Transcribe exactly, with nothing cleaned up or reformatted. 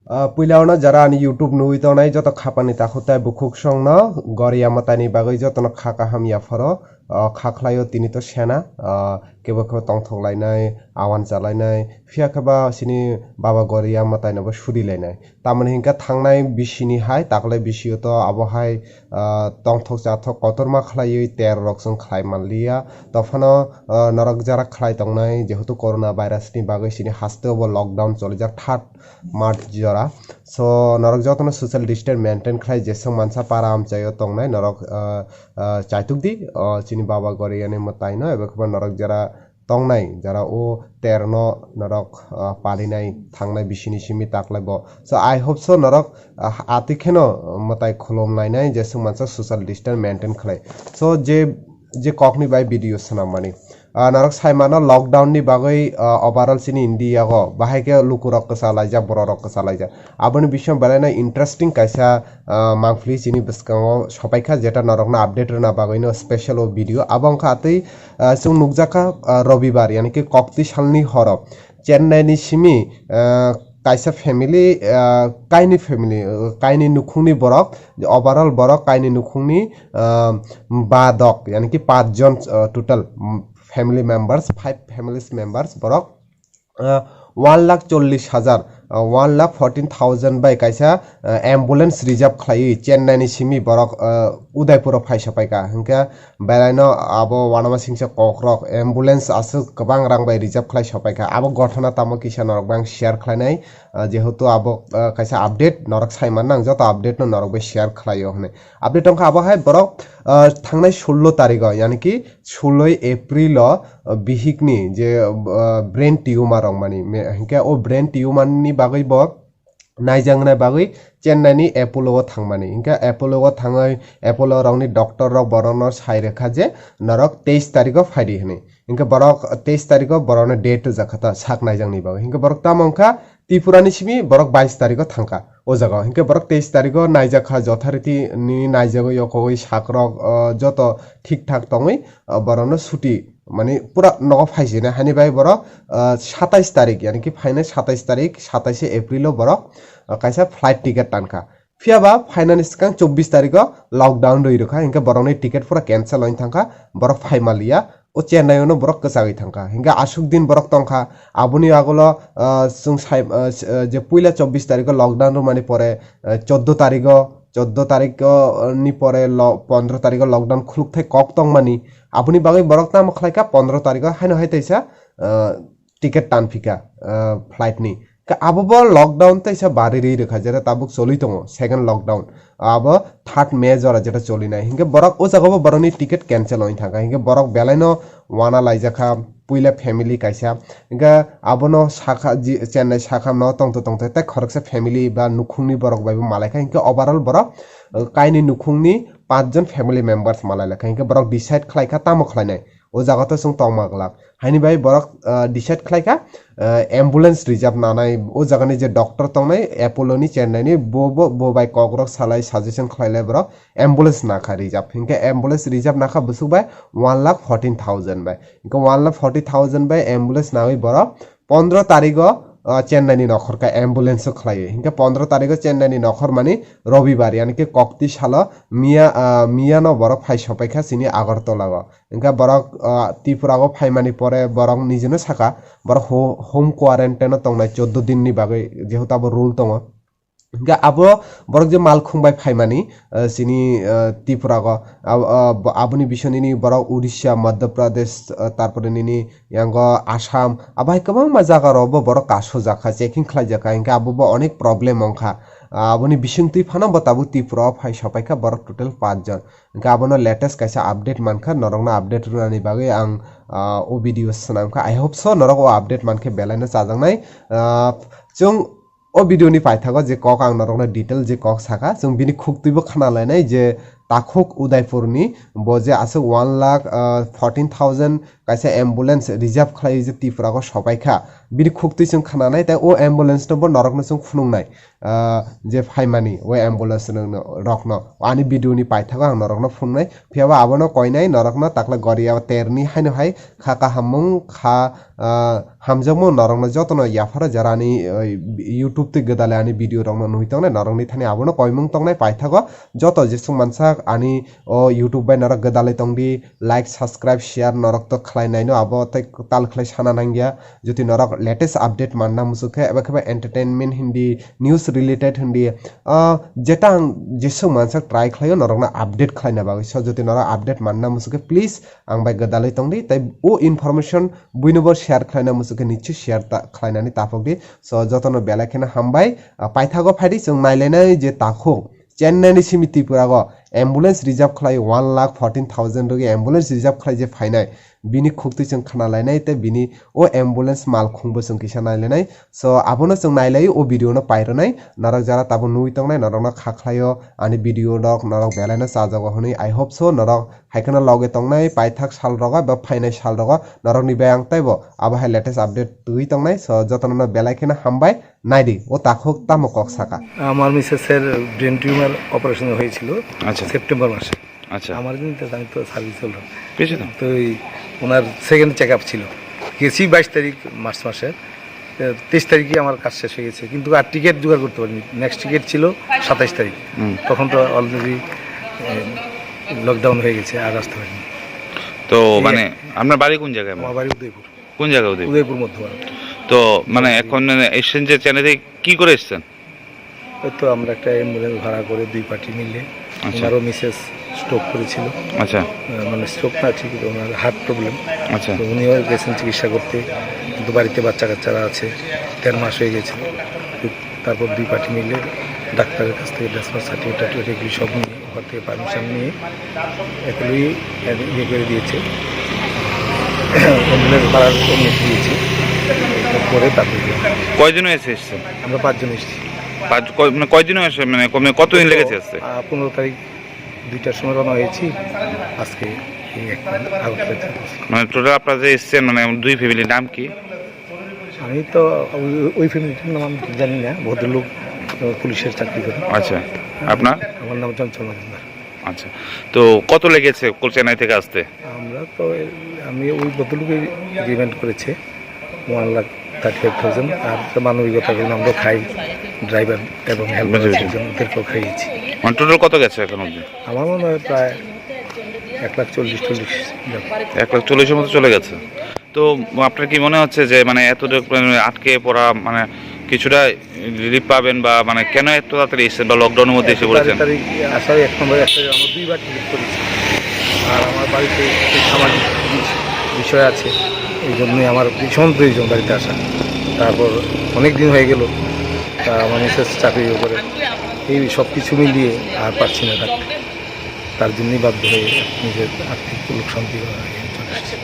Ah, puila ono jara ani YouTube nugwi tongnai joto khapani takhuk tai bukhuk songno goriya mwtaini bagwi jotono kha kaham yapharo, ah, kha khlaio tini to sena, ah, kebo kebo tongthok lainai, awan chalainai, phiya khe ba sini baba goriya mwtaino bo sudi lainai. Tamoni hinkhe thangnai bisini hai, taklai bisio to abo hai, ah, tongthok chathok kotorma khlaiwi ter rok chwng khlai manliya. Tophano, ah, norok jara khlai tongnai, jehetu corona virus ni bagwi sini haste bo lockdown cholijak third March jora. So, norok jotono social distance maintain khlai jeswk mansa para amchaio tongnai norok, ah, ah, chaituk di, ah, chini baba goriani mwtaino, eba khe ba norok jara tongnai, jara o terno norok, ah, palinai thangnai bisini simi taklai bo. So, I hope so norok, ah, atwi kheno mwtai khulum lainai jeswk mansa social distance maintain khlai. So, je, je kokni bai video swnam mani. Ah, norok sai mano lockdown ni bagwi, ah, overall chini India o bahai khe lukurok kwchalaijak, bororok kwchalaijak. Aboni bising belai no interesting kaisa, ah, mangpili chini bwskango sopaikha, jeta norokno update rwna bagwino special o video. Abo wngkha atwi, ah, chwng nukjakha, ah, Robibar, yani ki kokti salni horo Chennai ni simi, ah, kaisa family, ah, kaini family, ah, kaini nukhungni borok, overall borok kaini nukhungni, ah, ba dok, yani ki pach jon, ah, total, mm, family members, five families members borok, ah, one lakh chollish hajar, ah, one lakh fourteen thousand bai kaisa, ah, ambulance reserve khlaiwi Chennai ni simi borok, ah, Udaipur o phai sopaikha. Hinkhe belaino abo uanama singcha kokrok ambulance aswk kwbang rang bai reserve khlai sopaikha. Abo gothona tamo kisa norok bai ang share khlainai, ah, jehetu abo, ah, kaisa update norok sai manna, ang joto update no norok bai share khlaio hinwi. Update wngkha abo hai borok, ah, thangnai sullo tarigo, yani ki sullo April o, ah, bihikni je, ah, brain tumor rok mani, me-, hinkhe o brain tumor ni bagwi bo naijaknai bagwi Chennai ni Apollo o thangmani. Hinkhe Apollo o thangwi Apollo rokni doctor rok borokno sai rwkha je norok teis tarigo phaidi hinwi. Hinkhe borok teis tarigo borokno date rwjak kha ta sak naijakni bagwi. Hinkhe borok tamo wngkha Tripura ni simi borok bais tarigo thangkha o jaga o. Hinkhe borok teis tarigo naijakha, jothariti ni naijagwi yokogwi sak rok, o, joto thik thak tongwi, o, borokno suti mani pura nogo phaisina hani bai borok, ah, satais tarik, yani ki phainai satais tarik, sataise April o borok, ah, kaisa flight ticket tankha. Phiya ba phainani swkang chobbish tariko lockdown rwi rwkha, hinkhe borokni ticket pura cancel oi thangkha, borok phai maliya, o Chennai ono borok kwchagwi thangkha. Hinkhe aswk din borok tongkha, aboni agulo, ah, chwng sai, ah, s-, ah, je puila chobbish tariko lockdown rwmani pore, ah, choddo tariko, choddo tariko, ah, ni pore lo-, pondro tariko lockdown khulukthai kok tongmani, aboni bagwi borok tamo khlaikha, pondro tariko haino hai taisa, ah, ticket tanphika, ah, flight ni. Ka abo bo lockdown taisa bari ri rwkha, jeta tabuk choli tongo, second lockdown. Abo third May jora jeta cholinai. Hinkhe borok o jaga bo borokni ticket cancel oi thangkha. Hinkhe borok belaino wana laijakha, puila family kaisa. Hinkhe abono sakha, ji-, Chennai sakha no tongto tongto tei khoroksa family ba nukhungni borok bai bo malaikha. Hinkhe overall borok, ah, kaini nukhungni panchjon family members malai lekha. Hinkhe borok decide khlaikha tamo khlainai. O jaga to chwng tongma glak. Haini bai borok, ah, decide khlaikha, ah, ambulance reserve nanai. O jagani je doctor tongnai Apollo ni Chennai ni, bo, bo, bo bai kokrok salai suggestion khlailai borok ambulance nakha reserve. Hinkhe ambulance reserve nakha bwswk bai one lakh fourteen thousand bai. Hinkhe one lakh forty thousand bai ambulance nawi borok pondro tarigo, ah, Chennai ni nokhor ka ambulance o khlaiwi. Hinkhe pondro tarigo Chennai ni nokhor mani Robibar, yani khe kokti salo miya, ah, miya no borok phai sopaikha chini Agartala o. Hinkhe borok, ah, Tripura o phaimani pore borok nijino saka, borok ho-, home quarantine o tongnai choddo din ni bagwi, jehetu abo rule tongo. Hinkhe abo borok je malkhung bai phaimani, ah, chini, ah, Tripura o, ab-, ah, bo-, aboni bisingni borok Odisha, Madhya Pradesh, ah, tarpore nini yango Assam, abo hai kwbangma jaga rok bo borok kasojakha, checking khlaijakha, hinkhe abo bo onek problem wngkha. Ah, aboni bisingtwi phano bo tabuk Tripura o phai sopaikha borok total panch jon. Hinkhe abono latest kaisa update mankha, norokno update rwnani bagwi ang, ah, o video swnamkha. I hope so norok o update mankhe belaino chajaknai. Ah, chwng o video ni paithago je kok ang norokno detail je kok saka, chwng bini khuktwibo khna lainai je, takhuk Udaipurni, bo je aswk one lakh, ah, fourteen thousand kaisa ambulance reserve khlai je Tripura o sopai kha, bini khuktwi chwng khnanai, tei o ambulance no bo norokno chwng phunuknai, ah, je phaimani o ambulance rokno, ani video ni paithago ang norokno phunuknai, phiya ba abono koinai norokno takla Goria terni haino hai kha kahamung kha, ah, hamjakmung norokno jotono yapharo jara ani, ah, YouTube tei gwdale ani video rokno nugwi tongnai, norokni thani abono koimung tongnai paithago, joto jeswk mansak ani o YouTube bai norok gwdalwi tongdi, like, subscribe, share norok to khlai naino, abo tei tal khlai sana nangya. Jodi norok latest update manna muchuk khe, eba khe ba entertainment hindi, news related hindi, ah, jeta ang jeswk mansak try khlaio norokno update khlaina bagwi. So jodi norok update manna muchuk khe, please ang bai gwdalwi tongdi, tei o information buino bo share khlaina muchuk khe, nichoi share ta-, khlainani taphokdi. So jotono belai kheno hambai, ah, paithago phaidi chwng nailainai je takhuk Chennai ni simi Tripura go ambulance reserve khlai one lakh fourteen thousand rwgwi ambulance reserve khlai je phainai, bini khuktwi chwng khna lainai tei bini o ambulance malkhung bo chwng kisa nai lainai. So abono chwng nai lai o video no pai rwnai, norok jara tabuk nugwi tongnai norok no kha khlaio ani video rok norok belai no chajago hwnwi. I hope so norok hai kheno loge tongnai paithak sal rogo eba phainai sal rogo norok ni bai ang teibo abo hai latest update twi tongnai. So jotono no belai kheno hambai. Naidi, o takhuk tamo kok saka. আমার মিসেসের brain tumour operation হয়েছিল আচ্ছা। সেপ্টেম্বর মাসে। আচ্ছা। আমার কিন্তু আমি তো সার্ভিস হলো। পেয়েছো তো? তো ওই ওনার সেকেন্ড চেক আপ ছিল। গেছি বাইশ তারিখ মার্চ মাসের। তো তেইশ তারিখে আমার কাজ শেষ হয়ে গেছে। কিন্তু আর টিকিট জোগাড় করতে পারিনি। নেক্সট টিকিট ছিল সাতাইশ তারিখ। হুম। তখন তো অলরেডি, এ, লকডাউন হয়ে গেছে, আর আসতে পারিনি। তো এই মানে আপনার বাড়ি কোন জায়গায়? আমার বাড়ি উদয়পুর। কোন জায়গা উদয়পুর? উদয়পুর মধ্যপাড়া। তো মানে এখন মানে এসছেন যে চেন্নাই থেকে কি করে এসছেন? ওই তো আমরা একটা অ্যাম্বুলেন্স ভাড়া করে দুই পার্টি মিলে, আচ্ছা। ওনারও মিসেস স্ট্রোক করেছিল। আচ্ছা। আহ, মানে স্ট্রোক না, ঠিক ওনার হার্ট প্রবলেম। আচ্ছা। তো উনিও গেছেন চিকিৎসা করতে, কিন্তু বাড়িতে বাচ্চা কাচ্চারা আছে, দেড় মাস হয়ে গেছে। তো তারপর দুই পার্টি মিলে ডাক্তারের কাছ থেকে ডিসচার্জ সার্টিফিকেট টার্টিফিকেট এগুলি সব নিয়ে, ওখান থেকে পারমিশন নিয়ে এগুলি ইয়ে করে দিয়েছে, অ্যাম্বুলেন্স ভাড়ার অনুমতি দিয়েছে। এরপরে তারপরে গিয়ে কয়জন হয়েছে এসছে? আমরা পাঁচজন এসেছি। পাঁচ, কয়, মানে কয়দিন হয়েছে? মানে কমে কতদিন তো, লেগেছে আসতে? আহ, পনেরো তারিখ দুইটার সময় রওনা হয়েছি, আজকে এই এখন আগরতলা পৌঁছেছি। মানে টোটাল আপনারা যে এসছেন, মানে দুই ফ্যামিলির নাম কি? আমি তো ওই, ওই ফ্যামিলিটার নাম আমি ঠিক জানি না, ভদ্রলোক, আহ, পুলিশের চাকরি করে। আচ্ছা, আপনার? আমার নাম চঞ্চল মজুমদার। আচ্ছা, তো কত লেগেছে কল-, চেন্নাই থেকে আসতে? আমরা তো, আমি ওই ভদ্রলোকের এগ্রিমেন্ট করেছে ওয়ান লাখ থার্টি ফাইভ থাউজেন্ড, আর তো মানবিকতার জন্য আমরা খাই, ড্রাইভার এবং হেল্পার বুঝেছি। আছে একজন, ওদেরকেও খাইয়েছি। মানে টোটাল কত গেছে এখন অবধি? আমার মনে হয় প্রায় এক লাখ চল্লিশ টল্লিশ যাবে। এক লাখ চল্লিশের মতো চলে গেছে। তো আপনার কি মনে হচ্ছে যে মানে এতটুকু মানে আটকে পড়া মানে কিছুটা রিলিফ পাবেন বা মানে কেন এত তাড়াতাড়ি এসে বা লকডাউনের মধ্যে এসে এত পড়েছেন? তাড়াতাড়ি আসার এক নম্বরে একটা আমার দুইবার টিকিট করেছি, আর আমার বাড়িতে একটু সামাজিক জিনিস, বিষয় আছে, এই জন্যই আমার ভীষণ প্রয়োজন বাড়িতে আসা। তারপর অনেক দিন হয়ে গেল, তা আমার মিসেস চাকরির উপরে, এই সব কিছু মিলিয়ে আর পারছি না থাকতে। তার জন্যই বাধ্য হয়ে নিজের আর্থিক লোকসান দিয়ে চলে এসেছি।